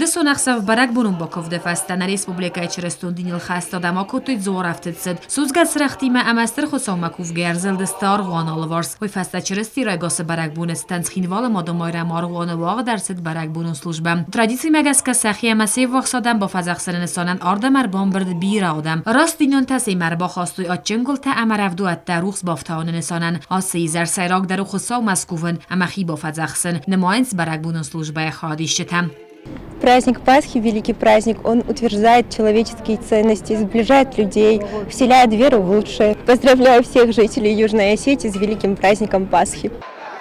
Дысон ӕхсӕв бӕрӕгбонон бакуывды фӕстӕ нӕ республикӕйы чырыстон диныл хӕст адӕм акодтой дзуарӕфтыд цыд. Судзгӕ цырӕгътимӕ ӕмӕ Стыр Хуыцаумӕ кувгӕ ӕрзылдысты аргъуаны алыварс. Уый фӕстӕ Чырысти райгасы бӕрӕгбоны цытӕн Цхинвалы Мадымайрӕмы аргъуаны уагъд ӕрцыд бӕрӕгбонон службӕ. Традицимӕ гӕсгӕ сӕхи ӕмӕ се ввахс адӕм бафӕдзӕхсыны нысанӕн ардӕм ӕрбамбырд бирӕ адӕм. Раст бинонтӕ семӕ ӕрбахастой адджын гуылтӕ ӕмӕ рӕвдуӕттӕ рухс бафтауыны нысанӕн. Ацы изӕр сӕйрагдӕр у Хуыцаумӕ скувын ӕмӕ хи бафӕдзӕхсын, нымайынц бӕрӕгбонон службӕйы хайадисджытӕ. Праздник Пасхи, великий праздник, он утверждает человеческие ценности, сближает людей, вселяет веру в лучшее. Поздравляю всех жителей Южной Осетии с великим праздником Пасхи.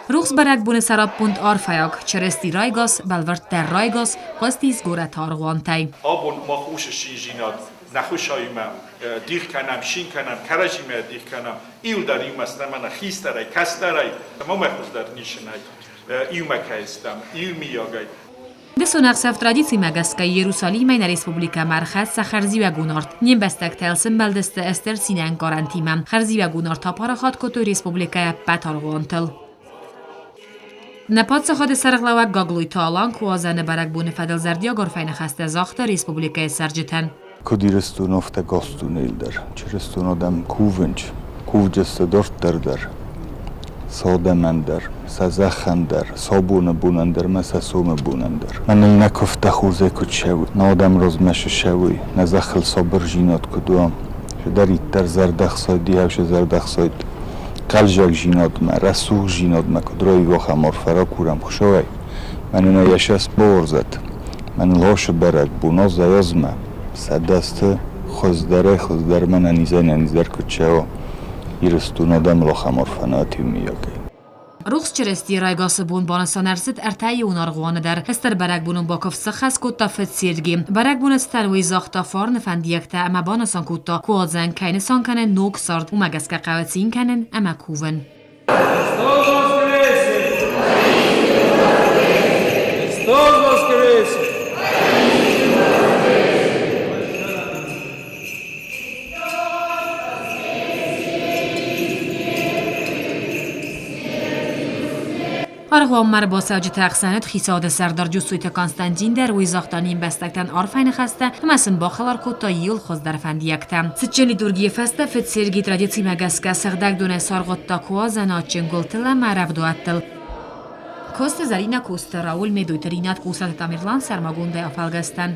Рухс бӕрӕгбоны сӕраппонд арфӕйаг Чырысти райгас, бӕлвырддӕр райгас, хъуыстис горӕты аргъуантӕй. Абон мах усы шинжинад нӕхуысаимӕ дих кӕнӕм, шин кӕнӕм, кӕрӕдзимӕ дих кӕнӕм, иудар иумӕ стӕм ӕнӕ хистӕрӕй, кӕстӕрӕй, ӕмӕ хуыздӕр нисынӕй иумӕ кӕй стӕм, иумийагӕй. Дысон ӕхсӕв традицимӕ гӕсгӕ Иерусалимӕй нӕ республикӕмӕ ӕрхӕццӕ хӕрзиуӕгон арт. Не мбӕстӕгтӕ йыл сӕмбӕлдысты стыр цинӕнкъарӕнтимӕ. Хӕрзиуӕгон арт апарахат кодтой республикӕйы ӕппӕт аргъуантыл. Нӕ паддзахады сӕргълӕууӕг Гаглойты Алан Куадзӕны бӕрӕгбоны фӕдыл зӕрдиаг арфӕйы ныхӕстӕ загъта республикӕйы цӕрджытӕн. Куыд Ирыстон, афтӕ гас дунейыл дӕр чырыстон адӕм кувынц, кувджысты дарддӕр дӕр, сӕ адӕмӕн дӕр, сӕ зӕххӕн дӕр, сӕ абоны бонӕн дӕр ӕмӕ сӕ сомы бонӕн дӕр. Мӕныл нӕ куывдтӕ хорзӕй куыд цӕуой, нӕ адӕм размӕ цы цӕуой, нӕ зӕххыл сабырдзинад куыд уа, цыдӕриддӕр зӕрдӕхсайд ис, зӕрдӕхсайд хъӕлдзӕгдзинадмӕ, рӕсугъддзинадмӕ куыд раива, ахӕм арфӕ ракурӕм Хуыцауӕй. Мӕнӕн ӕй йӕ бауарзӕд. Мӕныл ацы бӕрӕгбон азӕй-азмӕ сӕ дӕсты хуыздӕрӕй-хуыздӕрмӕ нӕнизӕй-нӕниздӕр куыд цӕуа, Ирыстон адӕмыл ахӕм арфӕ нӕ иумийагӕй. Рухс Чырысти райгасы бон банысан ӕрцыд ӕртӕиуон аргъуаны дӕр. Стыр бӕрӕгбонон бакуывд сыххӕст кодта фыд Серги. Бӕрӕгбоны цытӕн уый загъта фарны фӕндиӕгтӕ ӕмӕ банысан кодта, Куадзӕн кӕй нысан кӕны ног цард, уымӕ гӕсгӕ хъӕуы цин кӕнын ӕмӕ кувын. Христос воскресе! Христос воскресе! Аргъуанмӕ ӕрбацӕуджыты ӕхсӕнад хицауады сӕрдар Джусойты Константин дӕр уый загъта не мбӕстӕгтӕн арфӕйы ныхӕстӕ ӕмӕ сын бахӕлар кодта иууыл хуыздӕр фӕндиӕгтӕ. Цытджын литургийы фӕстӕ фыд Сергий традицимӕ гӕсгӕ сыгъдӕг донӕй саргъуыдта куадзӕны адджын гуылтыл ӕмӕ рӕвдуӕттыл. Косты Зӕринӕ, Косты Рауль, Медойты Ринат, Кусаты Тамерлан сӕрмагондӕй афӕлгӕстӕн.